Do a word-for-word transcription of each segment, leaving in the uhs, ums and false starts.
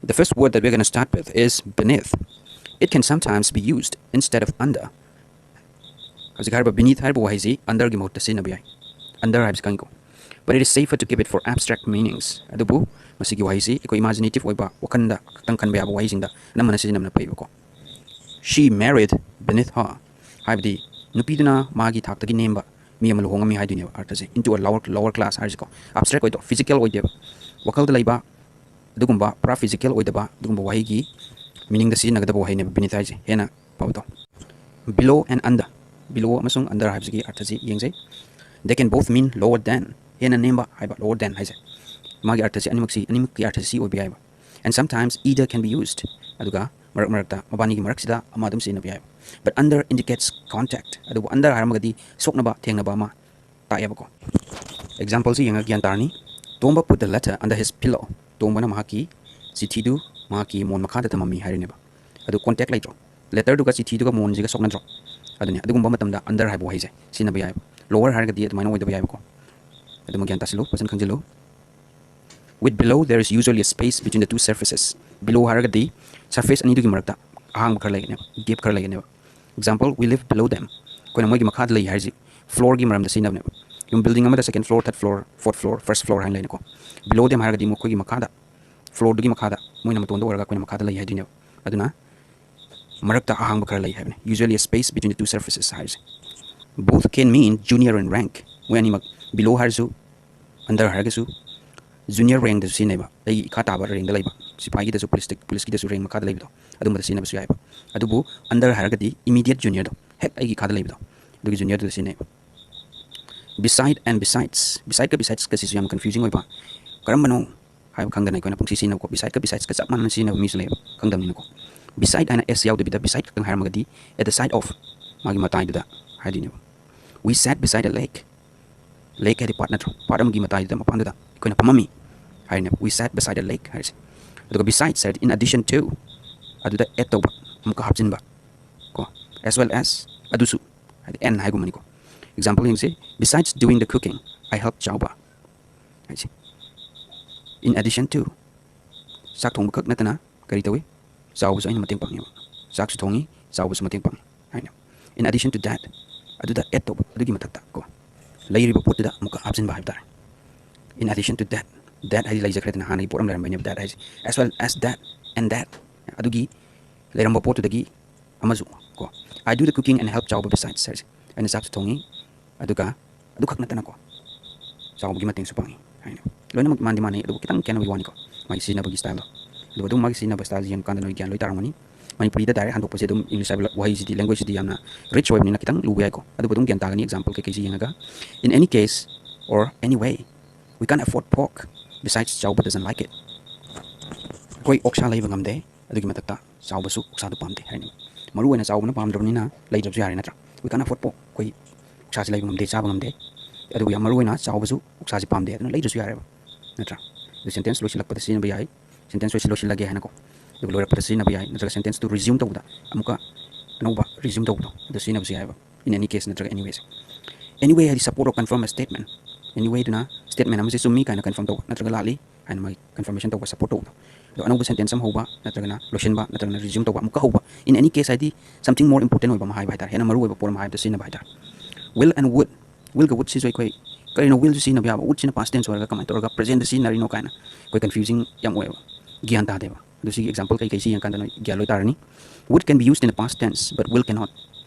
The first word that we're going to start with is beneath. It can sometimes be used instead of under. ꯍꯧꯖꯤꯛ ꯍꯥꯏꯔꯤꯕ beneath ꯍꯥꯏꯔꯤꯕ ꯋꯥꯍꯩꯁꯤ underꯒꯤ ꯃꯍꯨꯠꯇ ꯁꯤꯖꯤꯟꯅꯕ ꯌꯥꯏ꯫ Under ꯍꯥꯏꯕꯁꯤ ꯈꯪꯉꯤꯀꯣ? But it is safer to keep it for abstract meanings. ꯑꯗꯨꯕꯨ ꯃꯁꯤꯒꯤ ꯋꯥꯍꯩꯁꯤ ꯑꯩꯈꯣꯏ imaginative ꯑꯣꯏꯕ, ꯋꯥꯈꯜꯗ ꯈꯛꯇꯪ ꯈꯟꯕ ꯌꯥꯕ ꯋꯥꯍꯩꯁꯤꯡꯗ ꯑꯅꯝꯕꯅ ꯁꯤꯖꯤꯟꯅꯕꯅ ꯐꯩꯕꯀꯣ꯫ She married beneath her. ꯍꯥꯏꯕꯗꯤ ꯅꯨꯄꯤꯗꯨꯅ ꯃꯥꯒꯤ ꯊꯥꯛꯇꯒꯤ ꯅꯦꯝꯕ ꯃꯤ ꯑꯃ ꯂꯨꯍꯣꯡꯉꯝꯃꯤ ꯍꯥꯏꯗꯣꯏꯅꯦꯕ꯫ ꯑꯔꯊꯁꯦ into a lower, lower class ꯍꯥꯏꯔꯤꯁꯤꯀꯣ꯫ Abstract ꯑꯣꯏꯗꯣ, physical ꯑꯣꯏꯗꯦꯕ, ꯋꯥꯈꯜꯗ ꯂꯩꯕ ꯑꯗꯨꯒꯨꯝꯕ ꯄꯨꯔꯥ physical ꯑꯣꯏꯗꯕ ꯑꯗꯨꯒꯨꯝꯕ ꯋꯥꯍꯩꯒꯤ meaningꯗ ꯁꯤꯖꯤꯟꯅꯒꯗꯕ ꯋꯥꯍꯩꯅꯦꯕ beneath ꯍꯥꯏꯁꯦ꯫ ꯍꯦꯟꯅ ꯐꯕꯗꯣ꯫ Below and under, below ꯑꯃꯁꯨꯡ under ꯍꯥꯏꯕꯁꯤꯒꯤ ꯑꯔꯊꯁꯤ ꯌꯦꯡꯖꯩ꯫ They can both mean lower than, ꯍꯦꯟꯅ ꯅꯦꯝꯕ ꯍꯥꯏꯕ, lower than ꯍꯥꯏꯁꯦ꯫ ꯃꯥꯒꯤ ꯑꯔꯊꯁꯤ ꯑꯅꯤꯃꯛꯁꯤ, ꯑꯅꯤꯃꯛꯀꯤ ꯑꯔꯊꯁꯤ ꯁꯤ ꯑꯣꯏꯕ ꯌꯥꯏꯕ꯫ And sometimes either can be used. ꯑꯗꯨꯒ ꯃꯔꯛ ꯃꯔꯛꯇ ꯃꯕꯥꯅꯤꯒꯤ ꯃꯔꯛꯁꯤꯗ ꯑꯃ ꯑꯗꯨꯝ ꯁꯤꯖꯤꯟꯅꯕ ꯌꯥꯏꯕ꯫ But under indicates contact. ꯑꯗꯨꯕꯨ under ꯍꯥꯏꯔꯝꯃꯒꯗꯤ ꯁꯣꯛꯅꯕ, ꯊꯦꯡꯅꯕ ꯑꯃ ꯇꯥꯛꯑꯦꯕꯀꯣ꯫ Exampleꯁꯤ ꯌꯦꯡꯉꯒ ꯒ꯭ꯌꯥꯟ ꯇꯥꯔꯅꯤ꯫ Tomba put the letter under his pillow. ꯇꯣꯝꯕꯅ ꯃꯍꯥꯛꯀꯤ ꯆꯤꯊꯤꯗꯨ ꯃꯍꯥꯛꯀꯤ ꯃꯣꯟ ꯃꯈꯥꯗ ꯊꯝꯃꯝꯃꯤ ꯍꯥꯏꯔꯤꯅꯦꯕ꯫ ꯑꯗꯨ contact ꯂꯩꯇ꯭ꯔꯣ? Letterꯗꯨꯒ ꯆꯤꯊꯤꯗꯨꯒ ꯃꯣꯟꯁꯤꯒ ꯁꯣꯛꯅꯗ꯭ꯔꯣ? ꯑꯗꯨꯅꯤ꯫ ꯑꯗꯨꯒꯨꯝꯕ ꯃꯇꯝꯗ under ꯍꯥꯏꯕ ꯋꯥꯍꯩꯁꯦ ꯁꯤꯖꯤꯟꯅꯕ ꯌꯥꯏꯕ꯫ Lower ꯍꯥꯏꯔꯒꯗꯤ ꯑꯗꯨꯃꯥꯏꯅ ꯑꯣꯏꯗꯕ ꯌꯥꯏꯕꯀꯣ꯫ ꯑꯗꯨꯃ ꯒ꯭ꯌꯥꯟ ꯇꯥꯁꯤꯜꯂꯨ, ꯐꯖꯅ ꯈꯪꯖꯤꯜꯂꯨ꯫ With below, there is usually a space between the two surfaces. Below ꯍꯥꯏꯔꯒꯗꯤ surface ꯑꯅꯤꯗꯨꯒꯤ ꯃꯔꯛꯇ ꯑꯍꯥꯡꯕ ꯈꯔ ꯂꯩꯒꯅꯦꯕ, gap ꯈꯔ ꯂꯩꯒꯅꯦꯕ꯫ Example, we live below them. ꯑꯩꯈꯣꯏꯅ ꯃꯣꯏꯒꯤ ꯃꯈꯥꯗ ꯂꯩ ꯍꯥꯏꯔꯤꯁꯤ floorꯒꯤ ꯃꯔꯝꯗ ꯁꯤꯖꯤꯟꯅꯕꯅꯦꯕ꯫ ꯌꯨꯝ building ꯑꯃꯗ second floor, third floor, fourth floor, first floor ꯍꯥꯏꯅ ꯂꯩꯅꯀꯣ꯫ Below them ꯍꯥꯏꯔꯒꯗꯤ ꯃꯈꯣꯏꯒꯤ ꯃꯈꯥꯗ, floorꯗꯨꯒꯤ ꯃꯈꯥꯗ, ꯃꯣꯏꯅ ꯃꯇꯣꯟꯗ ꯑꯣꯏꯔꯒ ꯑꯩꯈꯣꯏꯅ ꯃꯈꯥꯗ ꯂꯩ ꯍꯥꯏꯗꯣꯏꯅꯦꯕ꯫ ꯑꯗꯨꯅ ꯃꯔꯛꯇ ꯑꯍꯥꯡꯕ ꯈꯔ ꯂꯩ ꯍꯥꯏꯕꯅꯤ, usually a space between the two surfaces ꯍꯥꯏꯔꯤꯁꯦ꯫ Both can mean junior and rank. ꯃꯣꯏ ꯑꯅꯤꯃꯛ, below ꯍꯥꯏꯔꯁꯨ, under ꯍꯥꯏꯔꯒꯁꯨ, junior rankꯗꯁꯨ ꯁꯤꯖꯤꯟꯅꯩꯕ꯫ ꯑꯩꯒꯤ ꯏꯈꯥ ꯇꯥꯕ rankꯗ ꯂꯩꯕ, ꯁꯤꯐꯥꯏꯒꯤꯗꯁꯨ, ꯄꯨꯂꯤꯁꯇ, ꯄꯨꯂꯤꯁꯀꯤꯗꯁꯨ rank ꯃꯈꯥꯗ ꯂꯩꯕꯗꯣ, ꯑꯗꯨꯝꯕꯗ ꯁꯤꯖꯤꯟꯅꯕꯁꯨ ꯌꯥꯏꯕ꯫ ꯑꯗꯨꯕꯨ under ꯍꯥꯏꯔꯒꯗꯤ immediate juniorꯗꯣ, ꯍꯦꯛ ꯑꯩꯒꯤ ꯏꯈꯥꯗ ꯂꯩꯕꯗꯣ, ꯑꯗꯨꯒꯤ juniorꯗꯨꯗ ꯁꯤꯖꯤꯟꯅꯩꯕ꯫ Beside and besides, besideꯀ besidesꯀꯁꯤꯁꯨ ꯌꯥꯝ confusing ꯑꯣꯏꯕ, ꯀꯔꯝꯕꯅꯣ ꯍꯥꯏꯕ ꯈꯪꯗꯅ ꯑꯩꯈꯣꯏꯅ ꯄꯨꯡꯁꯤ ꯁꯤꯖꯤꯟꯅꯕꯀꯣ꯫ Besideꯀ besidesꯀ ꯆꯞ ꯃꯥꯟꯅꯅ ꯁꯤꯖꯤꯟꯅꯕ ꯃꯤꯁꯨ ꯂꯩꯌꯦꯕ, ꯈꯪꯗꯕꯅꯤꯅꯀꯣ꯫ Beside ꯍꯥꯏꯅ S ꯌꯥꯎꯗꯕꯤꯗ beside ꯈꯛꯇꯪ ꯍꯥꯏꯔꯝꯃꯒꯗꯤ at the side of, ꯃꯥꯒꯤ ꯃꯇꯥꯏꯗꯨꯗ ꯍꯥꯏꯗꯣꯏꯅꯦꯕ꯫ We sat beside a lake. Lake ꯍꯥꯏꯗꯤ ꯄꯥꯠ ꯅꯠꯇ꯭ꯔꯣ? ꯄꯥꯠ ꯑꯃꯒꯤ ꯃꯇꯥꯏꯗꯨꯗ, ꯃꯄꯥꯟꯗꯨꯗ ꯑꯩꯈꯣꯏꯅ ꯐꯝꯃꯝꯃꯤ ꯍꯥꯏꯔꯤꯅꯦꯕ, we sat beside a lake ꯍꯥꯏꯔꯤꯁꯦ꯫ ꯑꯗꯨꯒ besides ꯍꯥꯏꯔꯗꯤ in addition to, ꯑꯗꯨꯗ add ꯇꯧꯕ, ꯑꯃꯨꯛꯀ ꯍꯥꯞꯆꯤꯟꯕ ꯀꯣ, as well as, ꯑꯗꯨꯁꯨ, ꯍꯥꯏꯗꯤ and ꯍꯥꯏꯒꯨꯝꯕꯅꯤꯀꯣ꯫ Example ꯌꯦꯡꯁꯤ꯫ Besides doing the cooking, I help ꯆꯥꯎꯕ ꯍꯥꯏꯁꯦ꯫ In addition to, ꯆꯥꯛ ꯊꯣꯡꯕ ꯈꯛ ꯅꯠꯇꯅ ꯀꯔꯤ ꯇꯧꯏ? ꯆꯥꯎꯕꯁꯨ ꯑꯩꯅ ꯃꯇꯦꯡ ꯄꯥꯡꯉꯦꯕ꯫ ꯆꯥꯛꯁꯨ ꯊꯣꯡꯉꯤ, ꯆꯥꯎꯕꯁꯨ ꯃꯇꯦꯡ ꯄꯥꯡꯉꯤ ꯍꯥꯏꯅ꯫ In addition to that, ꯑꯗꯨꯗ add ꯇꯧꯕ, ꯑꯗꯨꯒꯤ ꯃꯊꯛꯇ ꯀꯣ, ꯂꯩꯔꯤꯕ ꯄꯣꯠꯇꯨꯗ ꯑꯃꯨꯛꯀ ꯍꯥꯞꯆꯤꯟꯕ ꯍꯥꯏꯕ ꯇꯥꯔꯦ꯫ In addition to that, that ꯍꯥꯏꯗꯤ ꯂꯩꯖꯈ꯭ꯔꯦꯗꯅ, ꯍꯥꯟꯅꯒꯤ ꯄꯣꯠ ꯑꯃ ꯂꯩꯔꯝꯕꯩꯅꯦꯕ that ꯍꯥꯏꯁꯦ꯫ As well as that and that, ꯑꯗꯨꯒꯤ ꯂꯩꯔꯝꯕ ꯄꯣꯠꯇꯨꯗꯒꯤ ꯑꯃꯁꯨ ꯀꯣ꯫ I do the cooking and help ꯆꯥꯎꯕ besides ꯍꯥꯏꯁꯦ꯫ ꯑꯩꯅ ꯆꯥꯛꯁꯨ ꯊꯣꯡꯉꯤ, ꯑꯗꯨꯒ ꯑꯗꯨꯈꯛ ꯅꯠꯇꯅꯀꯣ, ꯆꯥꯎꯕꯒꯤ ꯃꯇꯦꯡꯁꯨ ꯄꯥꯡꯉꯤ ꯍꯥꯏꯅ꯫ ꯂꯣꯏꯅꯃꯛ ꯃꯥꯟꯗꯤ ꯃꯥꯟꯅꯩ, ꯑꯗꯨꯕꯨ ꯈꯤꯇꯪ ꯈꯦꯠꯅꯕꯒꯤ ꯋꯥꯅꯤꯀꯣ, ꯃꯥꯒꯤ ꯁꯤꯖꯤꯟꯅꯕꯒꯤ styleꯗꯣ꯫ ꯑꯗꯨꯒ ꯑꯗꯨꯝ ꯃꯥꯒꯤ ꯁꯤꯖꯤꯟꯅꯕ styleꯁꯤ ꯌꯦꯡꯕ ꯀꯥꯟꯗ ꯅꯣꯏ ꯒ꯭ꯌꯥꯟ ꯂꯣꯏ ꯇꯥꯔꯝꯒꯅꯤ꯫ ꯃꯅꯤꯄꯨꯔꯤꯗ direct ꯍꯟꯗꯣꯛꯄꯁꯦ ꯑꯗꯨꯝ English ꯍꯥꯏꯕ ꯋꯥꯍꯩꯁꯤꯗꯤ, languageꯁꯤꯗꯤ ꯌꯥꯝꯅ rich ꯑꯣꯏꯕꯅꯤꯅ ꯈꯤꯇꯪ ꯂꯨꯕ ꯌꯥꯏꯀꯣ꯫ ꯑꯗꯨꯕꯨ ꯑꯗꯨꯝ ꯒ꯭ꯌꯥꯟ ꯇꯥꯒꯅꯤ example ꯀꯩꯀꯩꯁꯤ ꯌꯦꯡꯉꯒ꯫ In any case or any way, we can't afford pork. Besides, ꯆꯥꯎꯕ doesn't like it. ꯑꯩꯈꯣꯏ ꯑꯣꯛꯁꯥ ꯂꯩꯕ ꯉꯝꯗꯦ, ꯑꯗꯨꯒꯤ ꯃꯊꯛꯇ ꯆꯥꯎꯕꯁꯨ ꯑꯣꯛꯁꯥꯗꯨ ꯄꯥꯝꯗꯦ ꯍꯥꯏꯅꯤ꯫ ꯃꯔꯨ ꯑꯣꯏꯅ ꯆꯥꯎꯕꯅ ꯄꯥꯝꯗ꯭ꯔꯕꯅꯤꯅ ꯂꯩꯗ꯭ꯔꯕꯁꯨ ꯌꯥꯔꯦ ꯅꯠꯇ꯭ꯔꯥ? We can't afford pork. ꯑꯩꯈꯣꯏ ꯑꯣꯛꯁꯥꯁꯤ ꯂꯩꯕ ꯉꯝꯗꯦ, ꯆꯥꯕ ꯉꯝꯗꯦ꯫ ꯑꯗꯨꯕꯨ ꯌꯥꯝ ꯃꯔꯨ ꯑꯣꯏꯅ ꯆꯥꯎꯕꯁꯨ ꯑꯣꯛꯁꯥꯁꯤ ꯄꯥꯝꯗꯦ, ꯑꯗꯨꯅ ꯂꯩꯗ꯭ꯔꯁꯨ ꯌꯥꯔꯦꯕ ꯅꯠꯇ꯭ꯔꯥ? ꯑꯗꯨ sentence ꯂꯣꯏꯁꯤꯜꯂꯛꯄꯗ ꯁꯤꯖꯤꯟꯅꯕ ꯌꯥꯏ꯫ Sentence ꯂꯣꯏꯁꯤꯜ-, ꯂꯣꯏꯁꯤꯜꯂꯒꯦ ꯍꯥꯏꯅꯀꯣ꯫ ꯑꯗꯨꯒ ꯂꯣꯏꯔꯛꯄꯗ ꯁꯤꯖꯤꯟꯅꯕ ꯌꯥꯏ, ꯅꯠꯇ꯭ꯔꯒ sentenceꯇꯨ resume ꯇꯧꯕꯗ ꯑꯃꯨꯛꯀ ꯑꯅꯧꯕ resume ꯇꯧꯕꯗꯣ ꯑꯗꯨ ꯁꯤꯖꯤꯟꯅꯕꯁꯨ ꯌꯥꯏꯑꯕ꯫ In any case ꯅꯠꯇ꯭ꯔꯒ any ways꯫ Any way ꯍꯥꯏꯗꯤ support or confirm a statement꯫ Any way ꯗꯨꯅ statement ꯑꯃꯁꯦ ꯆꯨꯝꯃꯤ ꯀꯥꯏꯅ confirm ꯇꯧꯕ ꯅꯠꯇ꯭ꯔꯒ ꯂꯥꯜꯂꯤ ꯍꯥꯏꯅ ꯃꯥꯒꯤ confirmation ꯇꯧꯕ, support ꯇꯧꯕꯗꯣ꯫ ꯑꯗꯣ ꯑꯅꯧꯕ sentence ꯑꯃ ꯍꯧꯕ ꯅꯠꯇ꯭ꯔꯒꯅ ꯂꯣꯏꯁꯤꯟꯕ ꯅꯠꯇ꯭ꯔꯒꯅ resume ꯇꯧꯕ, ꯑꯃꯨꯛꯀ ꯍꯧꯕ꯫ In any case ꯍꯥꯏꯗꯤ something more important ꯑꯣꯏꯕ ꯑꯃ ꯍꯥꯏꯕ ꯍꯥꯏꯇꯥꯔꯦ, ꯍꯦꯟꯅ ꯃꯔꯨ ꯑꯣꯏꯕ ꯄꯣꯠ ꯑꯃ ꯍꯥꯏꯕꯗ ꯁꯤꯖꯤꯟꯅꯕ ꯍꯥꯏꯇꯥꯔꯦ꯫ Will and would꯫ Willꯒ wouldꯁꯤꯁꯨ ꯑꯩꯈꯣꯏ ꯀꯔꯤꯅꯣ willꯁꯨ ꯁꯤꯖꯤꯟꯅꯕ ꯌꯥꯕ, wouldꯁꯤꯅ past tense ꯑꯣꯏꯔꯒ ꯀꯃꯥꯏꯅ ꯇꯧꯔꯒ presentꯗ ꯁꯤꯖꯤꯟꯅꯔꯤꯅꯣ ꯀꯥꯏꯅ ꯑꯩꯈꯣꯏ confusing ꯌꯥꯝ ꯑꯣꯏꯌꯦꯕ, ꯒ꯭ꯌꯥꯟ ꯇꯥꯗꯦꯕ꯫ ꯑꯗꯨ ꯁꯤꯒꯤ example ꯀꯩꯀꯩꯁꯤ ꯌꯦꯡꯀꯥꯟꯗ ꯅꯣꯏ ꯒ꯭ꯌꯥꯟ ꯂꯣꯏ ꯇꯥꯔꯅꯤ꯫ Would can be used in the past tense, but will cannot꯫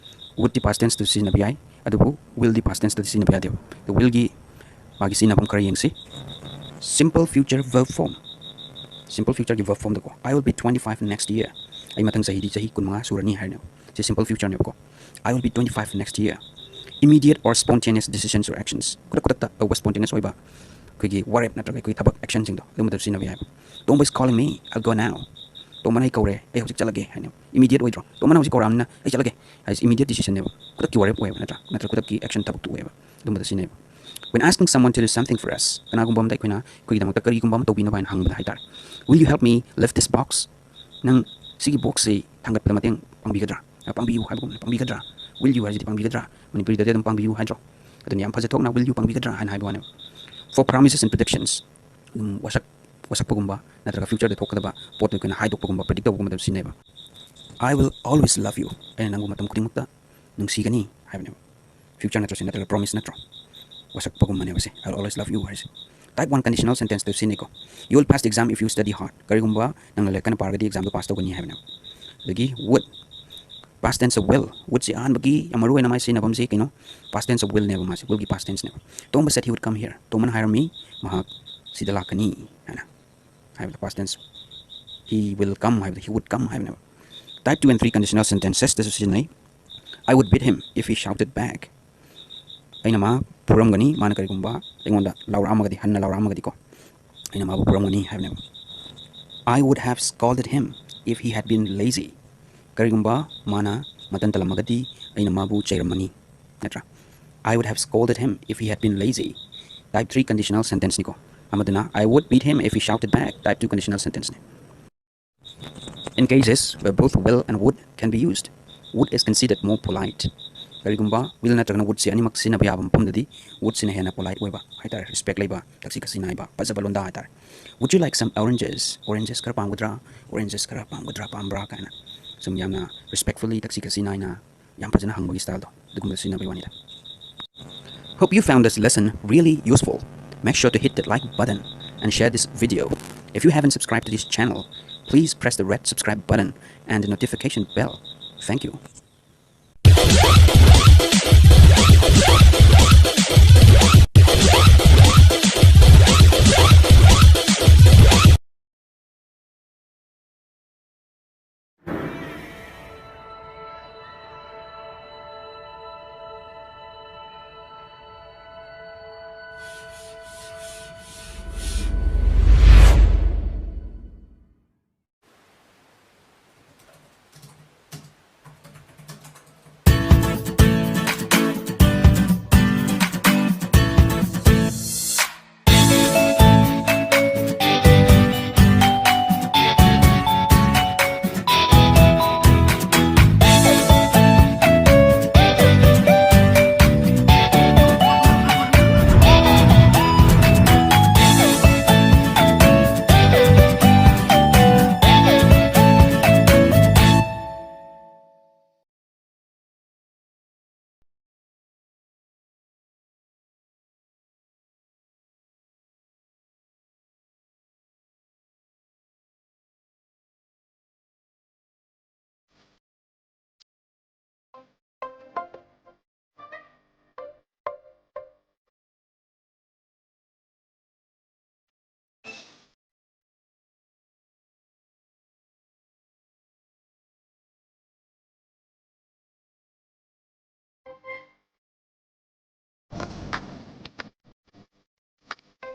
Wouldꯇꯤ past tenseꯇ ꯁꯤꯖꯤꯟꯅꯕ ꯌꯥꯏ, ꯑꯗꯨꯕꯨ willꯗꯤ past tenseꯇꯗꯤ ꯁꯤꯖꯤꯟꯅꯕ ꯌꯥꯗꯦꯕ꯫ ꯑꯗꯨ willꯒꯤ ꯃꯥꯒꯤ ꯁꯤꯖꯤꯟꯅꯐꯝ ꯈꯔ ꯌꯦꯡꯁꯤ꯫ Simple future verb form꯫ Simple futureꯒꯤ verb formꯗꯀꯣ, "I will be twenty five next year." ꯑꯩ ꯃꯊꯪ ꯆꯍꯤꯗꯤ ꯆꯍꯤ ꯀꯨꯟꯃꯉꯥ ꯁꯨꯔꯅꯤ ꯍꯥꯏꯔꯅꯦꯕ꯫ ꯁꯤ simple futureꯅꯦꯕꯀꯣ꯫ "I will be twenty five next year." Immediate or spontaneous decisions or actions꯫ ꯈꯨꯗꯛ ꯈꯨꯗꯛꯇ ꯇꯧꯕ spontaneous ꯑꯣꯏꯕ ꯑꯩꯈꯣꯏꯒꯤ ꯋꯥꯔꯦꯞ ꯅꯠꯇ꯭ꯔꯒ ꯑꯩꯈꯣꯏꯒꯤ ꯊꯕꯛ actionꯁꯤꯡꯗꯣ ꯑꯗꯨꯝꯕꯗ ꯁꯤꯖꯤꯟꯅꯕ ꯌꯥꯏꯕ꯫ "Tomba is calling me, I'll go now." ꯇꯣꯝꯕꯅ ꯑꯩ ꯀꯧꯔꯦ, ꯑꯩ ꯍꯧꯖꯤꯛ ꯆꯠꯂꯒꯦ ꯍꯥꯏꯅꯦꯕ꯫ Immediate ꯑꯣꯏꯗ꯭ꯔꯣ? ꯇꯣꯝꯕꯅ ꯍꯧꯖꯤꯛ ꯀꯧꯔꯛꯑꯕꯅꯤꯅ ꯑꯩ ꯆꯠꯂꯒꯦ ꯍꯥꯏꯁꯦ immediate decisionꯅꯦꯕ꯫ ꯈꯨꯗꯛꯀꯤ ꯋꯥꯔꯦꯞ ꯑꯣꯏꯌꯦꯕ ꯅꯠꯇ꯭ꯔꯥ? ꯅꯠꯇ꯭ꯔꯒ ꯈꯨꯗꯛꯀꯤ action ꯊꯕꯛꯇꯨ ꯑꯣꯏꯌꯦꯕ꯫ ꯑꯗꯨꯝꯕꯗ ꯁꯤꯖꯤꯟꯅꯩꯕ꯫ When asking someone to do something for us, ꯀꯅꯥꯒꯨꯝꯕ ꯑꯃꯗ ꯑꯩꯈꯣꯏꯅ ꯑꯩꯈꯣꯏꯒꯤꯗꯃꯛꯇ ꯀꯔꯤꯒꯨꯝꯕ ꯑꯃ ꯇꯧꯕꯤꯅꯕ ꯍꯥꯏꯅ ꯍꯪꯕꯗ ꯍꯥꯏꯇꯥꯔꯦ, "Will you help me lift this box?" "ꯅꯪ ꯁꯤꯒꯤ boxꯁꯤ ꯊꯥꯡꯒꯠꯄꯗ ꯃꯇꯦꯡ ꯄꯥꯡꯕꯤꯒꯗ꯭ꯔꯥ?" ꯑ, ꯄꯥꯡꯕꯤꯌꯨ ꯍꯥꯏꯕꯒꯨꯝꯕꯅꯤ, ꯄꯥꯡꯕꯤꯒꯗ꯭ꯔꯥ? Will you ꯍꯥꯏꯁꯤꯗꯤ ꯄꯥꯡꯕꯤꯒꯗ꯭ꯔꯥ? ꯃꯅꯤꯄꯨꯔꯤꯗꯗꯤ ꯑꯗꯨꯝ ꯄꯥꯡꯕꯤꯌꯨ ꯍꯥꯏꯗ꯭ꯔꯣ? ꯑꯗꯨꯅ ꯌꯥꯝ ꯐꯖꯊꯣꯛꯅ "Will you ꯄꯥꯡꯕꯤꯒꯗ꯭ꯔꯥ?" ꯍꯥꯏꯅ ꯍꯥꯏꯕ ꯋꯥꯅꯦꯕ꯫ For promises and predictions꯫ ꯑꯗꯨꯝ ꯋꯥꯁꯛ ꯋꯥꯁꯛꯄꯒꯨꯝꯕ ꯅꯠꯇ꯭ꯔꯒ future ꯗ ꯊꯣꯛꯀꯗꯕ ꯄꯣꯠꯇꯨ ꯑꯩꯈꯣꯏꯅ ꯍꯥꯏꯗꯣꯛꯄꯒꯨꯝꯕ, predict ꯇꯧꯕꯒꯨꯝꯕꯗ ꯁꯤꯖꯤꯟꯅꯩꯕ꯫ "I will always love you", ꯑꯩꯅ ꯅꯪꯕꯨ ꯃꯇꯝ ꯈꯨꯗꯤꯡꯃꯛꯇ ꯅꯨꯡꯁꯤꯒꯅꯤ ꯍꯥꯏꯕꯅꯦꯕ꯫ Future ꯅꯠꯇ꯭ꯔꯁꯨ, ꯅꯠꯇ꯭ꯔꯒ promise ꯅꯠꯇ꯭ꯔꯣ? ꯋꯥꯁꯛꯄꯒꯨꯝꯕꯅꯦꯕ ꯁꯦ, "I will always love you" ꯍꯥꯏꯔꯤꯁꯦ꯫ Type one conditional sentence ꯇ ꯁꯤꯖꯤꯟꯅꯩꯀꯣ꯫ "You will pass the exam if you study hard", ꯀꯔꯤꯒꯨꯝꯕ ꯅꯪꯅ ꯂꯥꯏꯔꯤꯛ ꯀꯟꯅ ꯄꯥꯔꯒꯗꯤ exam ꯗꯣ pass ꯇꯧꯒꯅꯤ ꯍꯥꯏꯕꯅꯦꯕ꯫ ꯑꯗꯒꯤ would, past tense of will, would ꯁꯤ ꯑꯍꯥꯟꯕꯒꯤ ꯌꯥꯝ ꯃꯔꯨ ꯑꯣꯏꯅ ꯃꯥꯏ ꯁꯤꯖꯤꯟꯅꯐꯝꯁꯤ ꯀꯩꯅꯣ? Past tense of will ꯅꯦꯕ ꯃꯥꯁꯦ, will ꯒꯤ past tense ꯅꯦꯕ꯫ "Tomba said he would come here", ꯇꯣꯝꯕꯅ ꯍꯥꯏꯔꯝꯃꯤ ꯃꯍꯥꯛ ꯁꯤꯗ ꯂꯥꯛꯀꯅꯤ ꯍꯥꯏꯅ꯫ ꯍꯥꯏꯕꯗ past tense, "He will come" ꯍꯥꯏꯕꯗ "He would come" ꯍꯥꯏꯕꯅꯦꯕ꯫ Type two and three conditional sentences ꯇꯁꯨ ꯁꯤꯖꯤꯟꯅꯩ꯫ "I would beat him if he shouted back", ꯑꯩꯅ ꯃꯥ ꯐꯨꯔꯝꯒꯅꯤ, ꯃꯥꯅ ꯀꯔꯤꯒꯨꯝꯕ ꯑꯩꯉꯣꯟꯗ ꯂꯥꯎꯔꯛꯑꯝꯃꯒꯗꯤ, ꯍꯟꯅ ꯂꯥꯎꯔꯛꯑꯝꯃꯒꯗꯤꯀꯣ, ꯑꯩꯅ ꯃꯥꯕꯨ ꯐꯨꯔꯝꯒꯅꯤ ꯍꯥꯏꯕꯅꯦꯕ꯫ "I would have scolded him if he had been lazy", ꯀꯔꯤꯒꯨꯝꯕ ꯃꯥꯅ ꯃꯇꯟ ꯇꯜꯂꯝꯃꯒꯗꯤ ꯑꯩꯅ ꯃꯥꯕꯨ ꯆꯩꯔꯝꯃꯅꯤ, ꯅꯠꯇ꯭ꯔꯥ? "I would have scolded him if he had been lazy", type three conditional sentence ꯅꯤꯀꯣ꯫ ꯑꯃꯗꯨꯅ, "I would beat him if he shouted back", type two conditional sentence ꯅꯤ꯫ In cases where both will and would can be used, would is considered more polite. ꯀꯔꯤꯒꯨꯝꯕ will ꯅꯠꯇ꯭ꯔꯒꯅ would ꯁꯤ ꯑꯅꯤꯃꯛ ꯁꯤꯖꯤꯟꯅꯕ ꯌꯥꯕ ꯃꯐꯝꯗꯗꯤ would ꯁꯤꯅ ꯍꯦꯟꯅ polite ꯑꯣꯏꯕ ꯍꯥꯏꯇꯥꯔꯦ, respect ꯂꯩꯕ, ꯊꯛꯁꯤ ꯈꯥꯁꯤ ꯅꯥꯏꯕ, ꯐꯖꯕ ꯂꯣꯟꯗꯥ ꯍꯥꯏꯇꯥꯔꯦ꯫ "Would you like some oranges? Oranges ꯈꯔ ꯄꯥꯝꯒꯗ꯭ꯔꯥ? Oranges ꯈꯔ ꯄꯥꯝꯒꯗ꯭ꯔꯥ, ꯄꯥꯝꯕ꯭ꯔꯥ?" ꯀꯥꯏꯅ ꯁꯨꯝ ꯌꯥꯝꯅ respectfully, ꯊꯛꯁꯤ ꯈꯥꯁꯤ ꯅꯥꯏꯅ, ꯌꯥꯝ ꯐꯖꯅ ꯍꯪꯕꯒꯤ style ꯗꯣ, ꯑꯗꯨꯒꯨꯝꯕ ꯁꯤꯖꯤꯟꯅꯕꯒꯤ ꯋꯥꯅꯤꯗ꯫ Hope you found this lesson really useful. Make sure to hit that like button and share this video. If you haven't subscribed to this channel, please press the red subscribe button and the notification bell. Thank you.